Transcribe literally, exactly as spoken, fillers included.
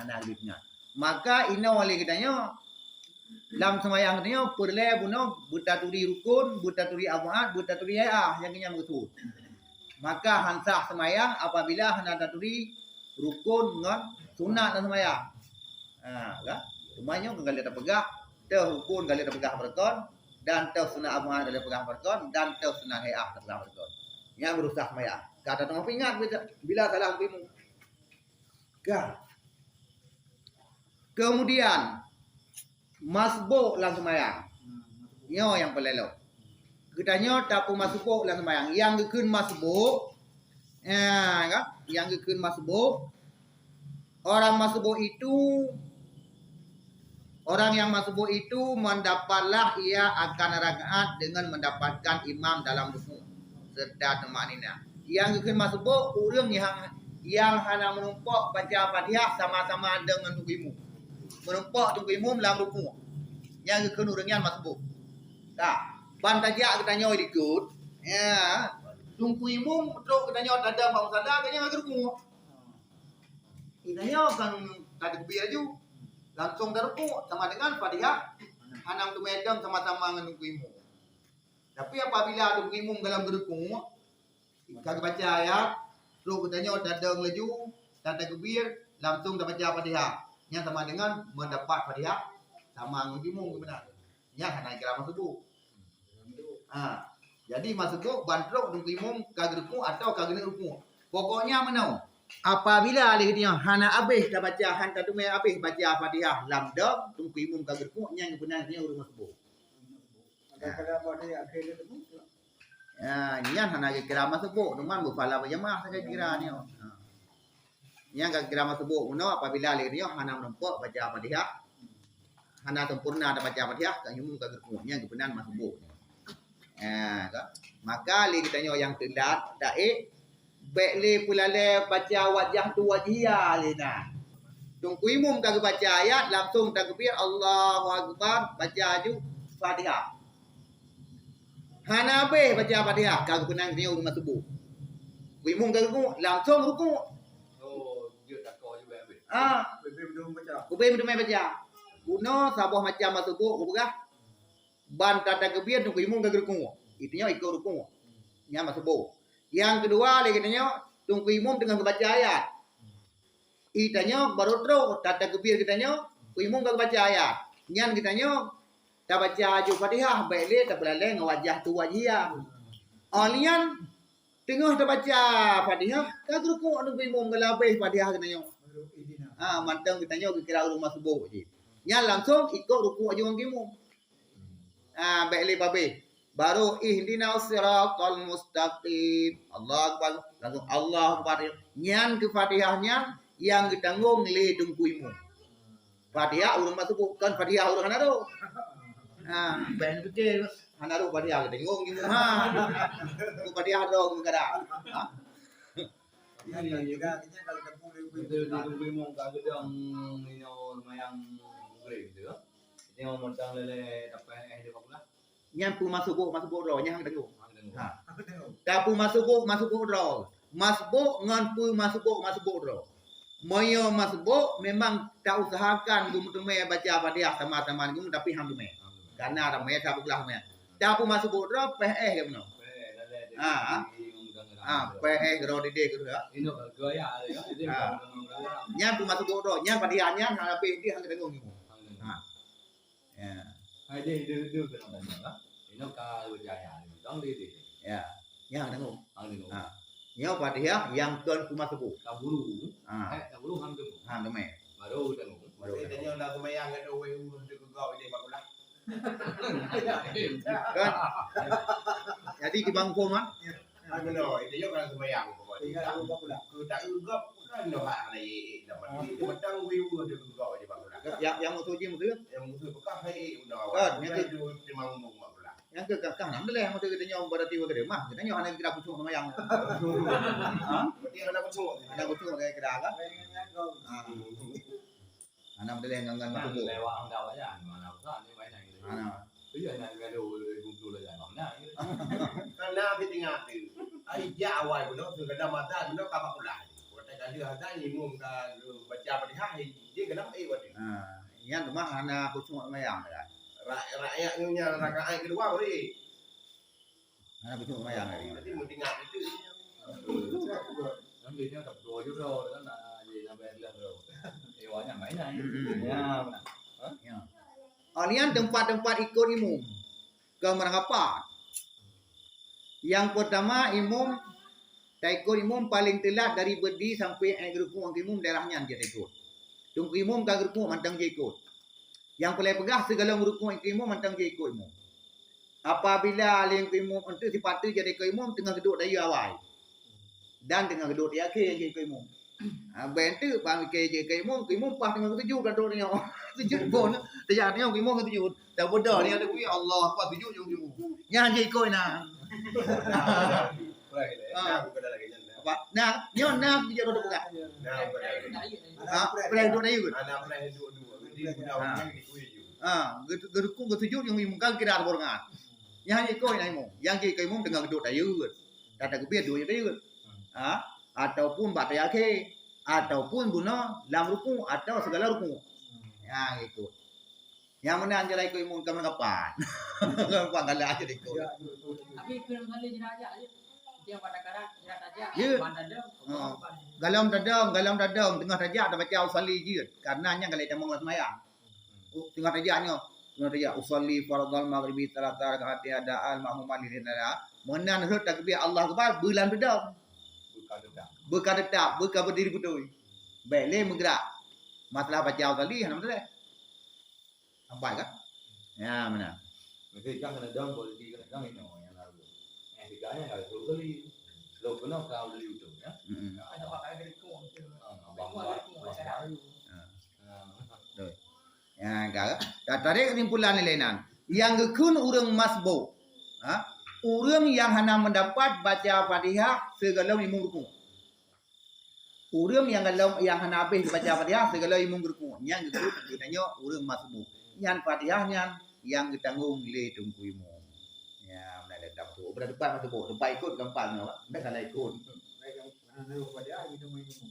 Nah, gitu nyan. Maka inoe lé geutanyoe, lam seumayang geutanyoe peureulée bunoe beutaturi rukun, beutaturi ab'ad, beutaturi hai'ah nyang geuhnyan meukeusut. Maka han sah seumayang apabila hana taturi rukun ngon sunat lam seumayang. Ha, kan? Cuma nyoe ka lheueh tapeugah, teuh rukun ka lheueh tapeugah beurukon, dan teuh sunat ab'ad ka lheueh tapeugah beurukon, dan teuh sunat hai'ah tapeugah beurukon. Nyan baru sah seumayang. Ka tateumé ingat bila, bila salah beuimeum. Ka. Kemudian, masbuk lam seumayang. Nyoe nyang peureulée lom. Geutanyoe tapeumasbuk lam seumayang. Nyang geukheun masbuk, ya, kan? Nyang geukheun masbuk, orang masbuk itu, orang yang masbuk itu mendapatlah ia akan rakaat dengan mendapatkan imam dalam rukuk serta tumakninah. Nyang geukheun masbuk, ureuëng nyang, nyang hana meurumpok baca Fatihah sama-sama deungon teungku imum. Meurumpok teungku imum lam rukuk. Nyang geukheun ureuëng nyan masbuk. Ka, ban tajak geutanyoe dikeue, ya, teungku imum trok geutanyoe tadong bak musala, geutanyoe lagée rukuk. Geutanyoe kan ka takbir laju. Langsung tarukuk sama dengan Fatihah hana meuteumé dong sama-sama ngon teungku imum. Tapi apabila teungku imum dalam geurukuk, ka geubaca ayat, trok geutanyoe tadong laju, tatakbir, langsung tabaca Fatihah. Nyan sama dengan mendapat Fatihah sama ngon teungku imum, geupeugah. Nyan hana geukira masbuk. Ha. Jadi masbuk ban trok teungku imum ka geurukuk atau ka geuneuk rukuk. Pokoknya meunoe, apabila lé geutanyoe hana abéh tabaca, han tateumé abéh baca Fatihah lam dong, teungku imum ka geurukuk, nyan geupeugah nyan ureuëng masbuk. Ya, nyan hana geukira masbuk, teuma beupala berjamaah sagai kira nyoe. Ha. Nyang ka kira masbuk bunoe apabila lé geutanyoe hana meurumpok baca Fatihah, hana sempurna tabaca Fatihah, ka imum ka geurukuk, nyan geupeugah masbuk. Ha, ka? Maka lé geutanyoe nyang teulat, taék, bék lé peulalée baca wajjahtu wajhiya lé na. Teungku imum ka geubaca ayat, langsung takbir, Allahu Akbar, baca laju Fatihah. Hana abéh baca Fatihah, ka geupeugah nyan ureuëng masbuk. Teungku imum ka geurukuk, langsung rukuk. Oh, jeuet takok jeuet abéh. Ah. Ubé meuteumé baca. Ubé meuteumé baca. Bunoe saboh macam masbuk, kupeugah. Ban tatakbir teungku imum ka geurukuk. Geutanyoe ikot rukuk. Nyan masbuk. Nyang keudua lé geutanyoe, teungku imum teungoh geubaca ayat. Geutanyoe barô trok tatakbir geutanyoe, teungku imum ka geubaca ayat. Nyan geutanyoe tabaca laju Fatihah, bék lé tapeulalée ngon wajjahtu wajhiya. Óh lheueh nyan teungoh tabaca Fatihah, ka geurukuk teungku imum ka leubeh Fatihah geutanyoe. Ha, mantong geutanyoe geukira ureuëng masbuk jih. Nyan langsung ikot rukuk laju ngon teungku imum. Ah, bék lé babeh. Barô ihdinas siratal mustaqim. Allahu Akbar. Langsung Allahu Akbar. Nyan keu Fatihah nyan nyang geutanggong lé teungku imum. Fatihah ureuëng masbuk, kon Fatihah ureuëng hana rôh. Ah, bék pike hana rôh Fatihah geutanggong imum. Ha. Keu Fatihah droe kadang. Ha? Betul, di rumah ka gedang inoe lumayan gurih gitu. Ini mau modal lele dapat eh dia bakulah. Nyan peumasbuk, masbuk droe, nyan hana geutanggung. Ha. Tapeumasbuk, masbuk droe. Masbuk ngon peumasbuk, masbuk droe. Meunyoe masbuk memang tausahakan geumeuteumé baca Fatihah sama-sama ngon, tapi hana teumé. Karena ramé sapeuglah mé. Tapeumasbuk droe, péh éh geuh meunoe. Ha, ha. Ha, péh éh droe dideh geuh. Ha. Nyan peumasbuk droe, nyan Fatihah nyan hana pih dih hana geutanggung. Ha. Ya. Hai deh, deh, deh, deh, deh, deh. Inoe ka berjaya, dong deh, deh. Ya. Nyan tanggung. Ah, tanggung. Ha. Nyoe Fatihah nyang kon peumasbuk. Ka buru. Ha. Eh, ka buru hang tanggung. Hang teumé. Baru tanggung. Baru tanggung. Jadi, tanya nak sembahyang kat orang urus dia kegau dia bakulah. Kan? Jadi, di bangkong, kan? Ya. Hai, beuna, itu juga kan sembahyang. Tinggal dua bulan. Keu tak ugap, kan dah hak hana ye, ye, dapat. Itu petang wiwa dia ugap aja bakulah. Yang, yang maksud je, maksud? Yang maksud bekah, hai, ye, udah. Kan, yang tu. Itu memang mau bakulah. Yang ke kakak, alhamdulillah, yang maksud kita nyawa berarti waktu dia mah. Kita nyawa hana kira khusyuk sembahyang. Ha? Berarti hana khusyuk. Hana khusyuk, saya kira, kan? Ha. Anak model yang ngan-ngan masuk. Lewat anda banyak, mana usah ni banyak gitu. Mana? Iya, nak gaduh dua ribu dua puluh aja, mana gitu. Karena kita ingat tu. Ai, ya awal benar tu, kadang mata benar kapal pula. Kata kali ada imum ka baca Fatihah, eh, dia kena, eh, waduh. Ha, nyan teuma hana khusyuk seumayang dah. Ra-, rakyat nyoe nyan rakaat kedua baru, eh. Hana khusyuk seumayang dah. Jadi mendingan itu. Nanti dia tak berdoa juga, kan, ah, dia nak bayar dia tu. Eh, wanya main lah. Hmm. Ya, benar. Ha? Ya. Oh, nyan tempat-tempat ikut imum. Keu meurangkapat. Nyang peurtama, imum, taikot imum paléng teulat dari beudi sampoe ék geurukuk ngon imum, daerah nyan jeuet taikot. Teungku imum ka geurukuk mantong jeuet ikot. Nyang peureulée peugah, sigohlom geurukuk ngon imum mantong jeuet ikot imum. Apabila lé imum, eunteuk sipatu jeuet ikot imum teungoh geuduek dayeuh awai dan teungoh geuduek di akhé jeuet ikot imum. Ha, ben teuk bang ke je ke imum, ke imum paih teungoh sujud ka trok nyoe. Sujud pun, tajak nyoe ke imum sujud. Tak bodoh ni ada kui Allah, apa sujud je imum. Nyan je ikut nah. Ha. Apa? Nah, nyoe nah dia dah peugah. Ha, pernah duduk dayeuh. Ha, geurukuk geusujud nyang imum kan kira borongan. Nyan je ikut nah imum. Yang je ikut imum teungoh geuduek dayeuh. Dah tageubit dua dayeuh. Ha? Ataupun bak tayakhe, ataupun bunoe lam rukuk atau segala rukuk. Ya, gitu. Yang mana anjala ikut imum kapan kapan. Kapan galak aja ikut. Tapi kena misalnya jenajah aja. Dia pada karat, jerat aja. Ya. Ban tadong, ha. Ban. Galom tadong, galom tadong, tengah tajak tabaca usalli jeuet. Karena nyan galak tamong lam semayang. Oh, tengah tajak nyoe. Tengah tajak usalli fardhal maghribi thalatha rak'atin adaan ma'muman lil hidayah. Meunan rhot takbir Allahu Akbar, beulam tadong. Beuka tetap. Beuka tetap, beuka berdiri beutôi. Baik, lé meugerak. Masalah baca usalli hana masalah. Nampak kan? Ya, mana? Mesti jangan kena dong, boleh kena dong ini yang lalu. Eh, tiga yang lalu dulu kali. Lo kena kau beli itu ya. Mm-mm. Ada pakai dari kong. Ah, abang buat, abang buat. Ah. Ah. Betul. Ya, kan? Dah tarik kesimpulan nilai nan. Yang geukheun ureuëng masbuk. Ha? Ureuëng yang hana mendapat baca Fatihah sigohlom imum rukuk. Ureuëng yang galom, yang hana habéh baca Fatihah sigohlom imum rukuk. Nyan geukheun geutanyoe ureuëng masbuk. Nyan Fatihah nyan yang geutanggong lé teungku imum. Ya, mulai dari dapur. Udah depan masbuk, depan ikut gampang nyoe, Pak. Ndak salah ikut. Baik, yang hana Fatihah, kita mau imum.